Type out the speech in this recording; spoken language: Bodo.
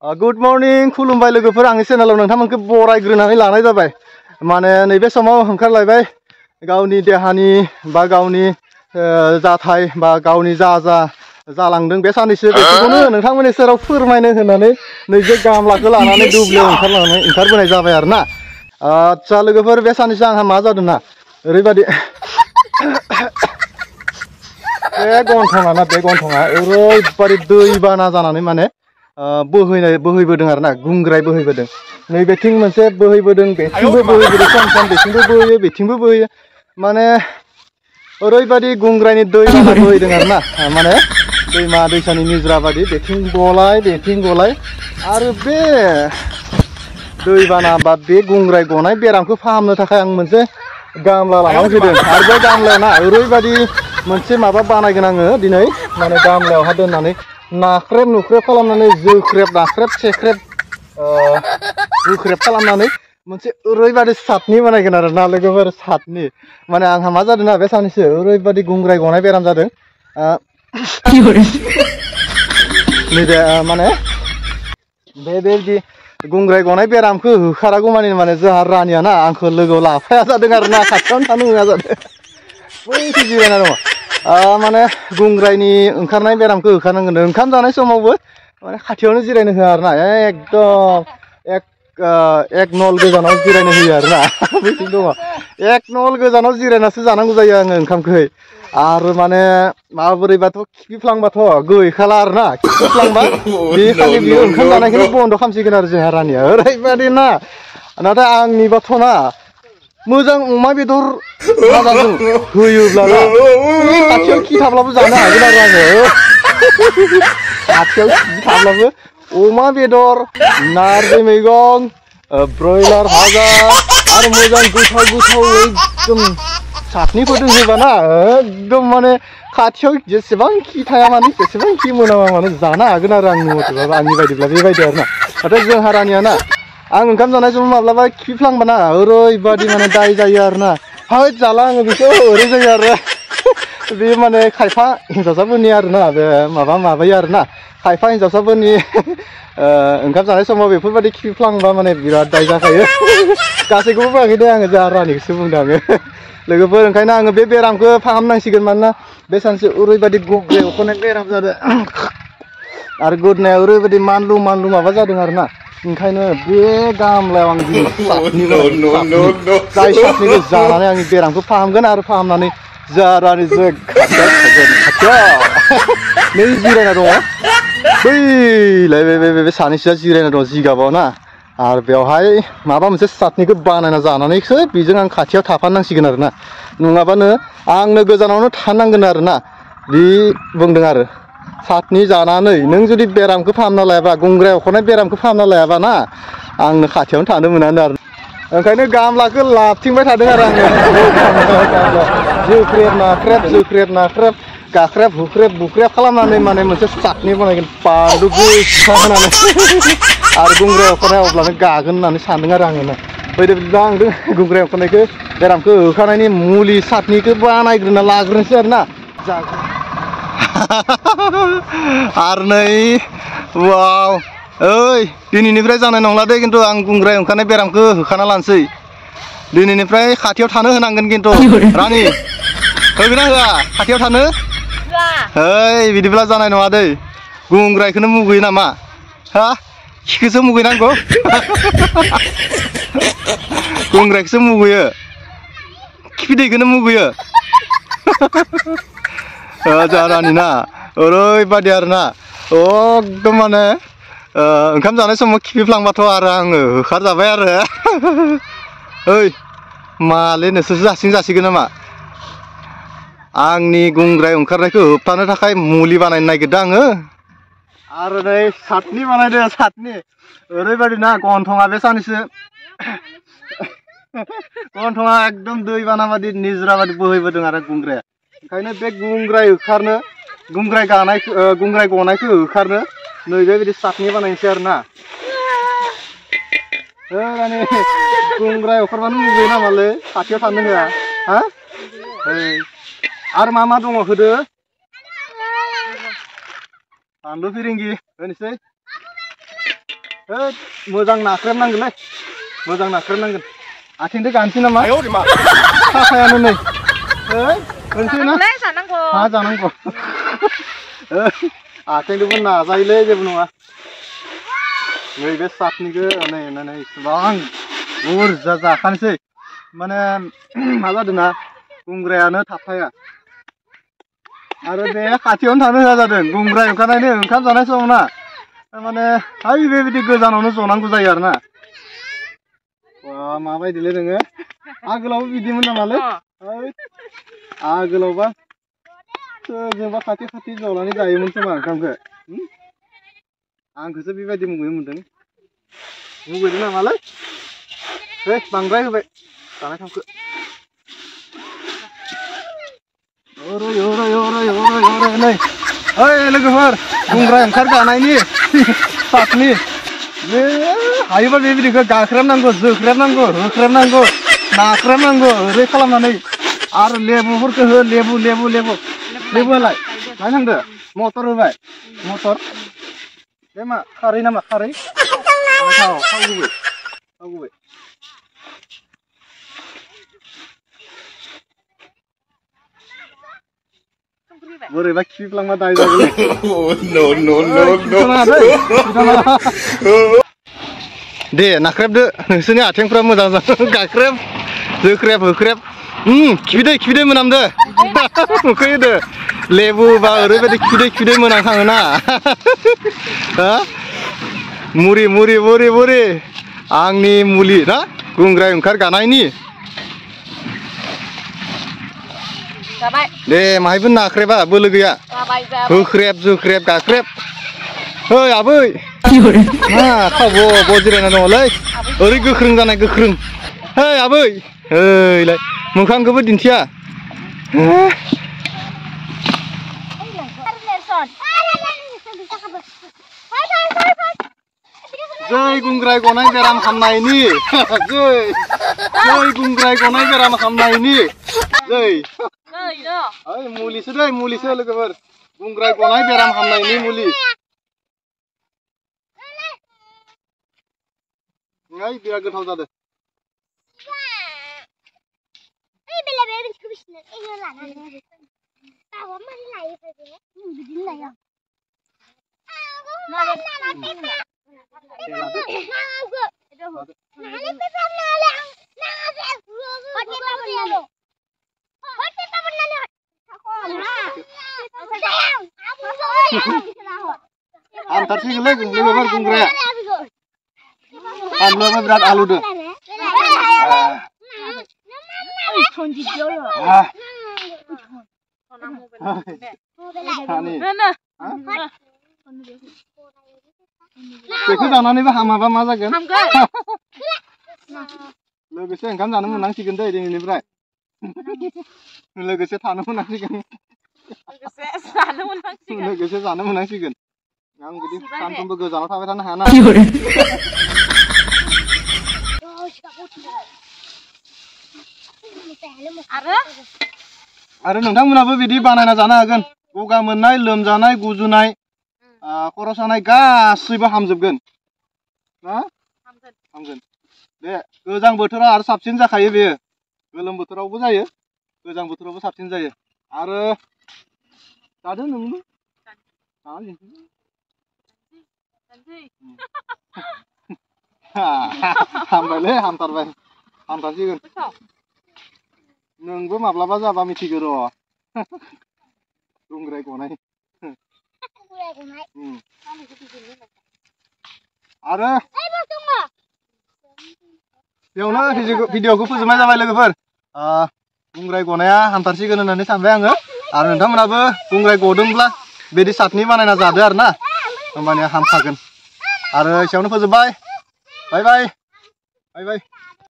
गुड मर्निं खुलुमबाय लोगोफोर आंनि चेनेलाव नोंथांमोनखौ बरायग्रोनानै लानाय जाबाय माने नैबे समाव ओंखारलायबाय गावनि देहानि बा गावनि जाथाय बा गावनि जालांदों बे सानैसो बेखौनो नोंथांमोननि सेराव फोरमायनो होननानै नैबे गामलाखौ लानानै दुब्लियाव ओंखारबोनाय जाबाय आरो ना आदसा लोगोफोर बे सानैसो आंहा मा जादों ना ओरैबायदि बे गन्थङा ओरैबायदि दैबाना जानानै माने बोहैबोदों आरो ना गुंग्राय बोहैबोदों नैबेथिं मोनसे बोहैबोदों बेथिंबो बोहैबोदों सम बेथिंबो बोहैयो बेथिंबो बोहैयो माने ओरैबायदि गुंग्रायनि दैबाना बोहैदों आरो ना माने दैमा दैसानि निज्रा बादि बेथिं गलाय आरो बे दैबाना बा बे गुंग्राय गनाय बेरामखौ फाहामनो थाखाय आं मोनसे गामला लानानै फैदों आरो बे गामलायाव ना ओरैबायदि मोनसे माबा बानायगोन आङो दिनै माने गामलायावहा दोननानै नाख्रेब नुख्रेब खालामनानै जोख्रेब नाख्रेब सेख्रेब होख्रेब खालामनानै मोनसे ओरैबायदि सातनि बानायगोन आरो ना लोगोफोर सातनि माने आंहा मा जादों ना बे सानैसो ओरैबायदि गुंग्राय गनाय बेराम जादों नैबे माने बेबायदि गुंग्राय गनाय बेरामखौ होखारागौ माने जोंहा रानिया ना आंखौ लोगोआव लाफाया जादों आरो ना खाथियावनो थानो होआ जादों बैसो जिरायना दङ माने गुंग्रायनि ओंखारनाय बेरामखौ होखारनांगोन ओंखाम जानाय समावबो माने खाथियावनो जिरायनो होआ आरो ना एकदम एक नल गोजानाव जिरायनो होयो आरो ना बैथिं दङ एक नल गोजानाव जिरायनासो जानांगौ जायो आङो ओंखामखौ आरो माने माबोरैबाथ' खिफिफ्लांबाथ' गैखाला आरो ना खिफिफ्लांबा बे खालि बियो ओंखाम जानायखौनो बन्द' खालामसिगोन आरो जोंहा रानिया ओरैबायदि ना नाथाय आंनिबाथ' ना मोजां अमा बेदर भाजाजों होयोब्ला ना खाथियाव खि थाब्लाबो जानो हागोन आरो आङो खाथियाव खि थाब्लाबो अमा बेदर नारजि मैगं ब्रयलार भाजा आरो मोजां गोथाव एकदम सातनिफोरजों होबा ना एकदम माने खाथियाव जेसेबां खि थाया माने जेसेबां खि मोनामा माने जानो हागोन आरो आंनि मथेबा आंनि बायदिब्ला बेबायदि आरो ना नाथाय जोंहा रानिया ना आं ओंखाम जानाय समाव माब्लाबा खिफ्लांबा ना ओरैबायदि माने दाय जायो आरो ना हैद जाला आङो बेखौ ओरै जायो आरो बे माने खायफा हिन्जावसाफोरनि आरो ना बे माबायो आरो ना खायफा हिन्जावसाफोरनि ओंखाम जानाय समाव बेफोरबायदि खिफ्लांबा माने बिराद दाय जाखायो गासैखौबो बुङाखै दे आङो जोंहा रानिखौसो बुंदों आङो लोगोफोर ओंखायनो आङो बे बेरामखौ फाहामनांसिगोन मानोना बे सानसे ओरैबायदि गुग्रे अखनाय बेराम जादों आरो गोदनाया ओरैबायदि मानलु माबा जादों आरो ना ओंखायनो बे गामलायाव आं दिनै जाय सातनिखौ जानानै आंनि बेरामखौ फाहामगोन आरो फाहामनानै जोंहा रानिजों खाथियाव नै जिरायना दङ बैलाय बे सानैसोआ जिरायना दङ जिगाबाव ना आरो बेवहाय माबा मोनसे सातनिखौ बानायना जानानैसो बेजों आं खाथियाव थाफानांसिगोन आरो ना नङाबानो आंनो गोजानावनो थानांगोन आरो ना बे बुंदों आरो सातनि जानानै नों जुदि बेरामखौ फाहामना लायाबा गुंग्राय अखनाय बेरामखौ फाहामना लायाबा ना आंनो खाथियावनो थानो मोनानो आरो ओंखायनो गामलाखौ लाबथिंबाय थादों आरो आङो जोख्रेब नाख्रेब गाख्रेब हुख्रेब बुख्रेब खालामनानै माने मोनसे सातनि बानायगोन बानलु गोसा होनानै आरो गुंग्राय अखनाया अब्लानो गागोन होननानै सानदों आरो आङो ना बिदिब्ला आं गुंग्राय अखनायखौ बेरामखौ होखानायनि मुलि सातनिखौ बानायग्रोना लाग्रोनोसै आरो ना आरो नै वाव ओइ दिनैनिफ्राय जानाय नंला दे खिन्थु आं गुंग्राय ओंखारनाय बेरामखौ होखाना लानोसै दिनैनिफ्राय खाथियाव थानो होनांगोन खिन्थु रानि होगोन ना होआ खाथियाव थानो ओइ बिदिब्ला जानाय नङा दै गुंग्रायखौनो मुगैयो नामा हा खिखौसो मुगैनांगौ गुंग्रायखौसो मुगैयो खिफिदैखौनो मुगैयो जोंहा रानि ना ओरैबादि आरो ना एकदम माने ओंखाम जानाय समाव खिफिफ्लांबाथ' आरो आङो होखारजाबाय आरो ओइ मालै नोंसोरसो जासिगोन नामा आंनि गुंग्राय ओंखारनायखौ होबथानो थाखाय मुलि बानायनो नागिरदों आङो आरो नै सातनि बानायदों सातनि ओरैबायदि ना गन्थङा बे सानैसो गन्थङा एकदम दैबाना बादि निज्रा बादि बोहैबोदों आरो गुंग्राया ओंखायनो बे गुंग्राय गनायखौ होखारनो नैबेबायदि सातनि बानायनोसै आरो ना माने गुंग्राय ओंखारबानो मुगैयो नामालै खाथियाव थानो होआ हा आरो मा दङ होदो बानलु फिरिंगि होनोसै मोजां नाख्रेबनांगोनलै मोजां नाख्रेबनांगोन आथिंजों गानसै नामा साफायानो नै होनसै ना हा जानांगौ आथिंजोंबो नाजायोलै जेबो नङा नैबे सातनिखौ नै इसेबां बुरजा जाखानोसै माने मा जादों ना गुंग्रायानो थाबथाया आरो बे खाथियावनो थानो होआ जादों गुंग्रा ओंखारनायनि ओंखाम जानाय समाव ना माने हाय बेबायदि गोजानावनो जनांगौ जायो आरो ना माबायदिलै नोङो आगोलावबो बिदिमोन नामालै आगोलावबा सोरजोंबा खाथि खाथि जनानै जायोमोन खोमा ओंखामखौ आंखौसो बेबायदि मुगैनो मोन्दों मुगैदों नामालै बांद्राय होबाय जानाय थावखौ नै ओइ लोगोफोर गुंग्रा ओंखारगानायनि सातनि बे हायोबा बेबायदिखौ गाख्रेबनांगौ जोख्रेबनांगौ होख्रेबनांगौ नाख्रेबनांगौ ओरै खालामनानै आरो लेबुफोरखौ हो लेबु होलाय मानो थांदो मटर होबाय मटर बे मा खारै नामा खारै थाव गुबै बोरैबा खिफ्लांबा दाय जागोन दे नाख्रेबदो नोंसोरनि आथिंफ्रा मोजां जागोन गाख्रेब जोख्रेब होख्रेब खिफिदै मोनामदो मोखैदो लेबु बा ओरैबायदि खिफिदै मोनामखाङोना मुरि आंनि मुलि ना गुंग्राय ओंखारगानायनि दे माहायबो नाख्रेबा बोलो गैया होख्रेब जोख्रेब गाख्रेब ओइ आबै मा थाव जिरायना दङलै ओरै गोख्रों जानाय गोख्रों ओइ आबै ओइलाय मोखांखौबो दिन्थिया जै गुंग्राय गनाय बेराम हामनायनि जै गुंग्राय गनाय बेराम हामनायनि जै ओइ मुलिसो लोगोफोर गुंग्राय गनाय बेराम हामनायनि मुलि ओइ बिराद गोथाव जादों हामथारसिगोनलै लोगोफोर गुंग्राया फानलुआबो बिराद आलौदो बेखौ जानानैबो हामाबा मा जागोन लोगोसे ओंखाम जानो मोननांसिगोन दै दिनैनिफ्राय लोगोसे थानो मोननांसिगोन लोगोसे जानो मोननांसिगोन आं बिदि सानफ्रोमबो गोजानाव थाबाय थानो हायाना आरो नोंथांमोनाबो बिदि बानायना जानो हागोन गगा मोननाय लोमजानाय गुजुनाय खर' सानाय गासैबो हामजोबगोन ना हामगोन दे गोजां बोथोराव आरो साबसिन जाखायो बेयो गोलोम बोथोरावबो जायो गोजां बोथोरावबो साबसिन जायो आरो जादो नोंबो हामबायलै हामथारसिगोन नोंबो माब्लाबा जाबा मिथिगौ र' गुंग्राय गनाय आरो बेयावनो भिडिअखौ फोजोबनाय जाबाय लोगोफोर गुंग्राय गनाया हामथारसिगोन होननानै सानबाय आङो आरो नोंथांमोनाबो गुंग्राय गदोंब्ला बिदि सातनि बानायना जादो आरो ना होमबानिया हामखागोन आरो एसेयावनो फोजोबबाय बाय बाय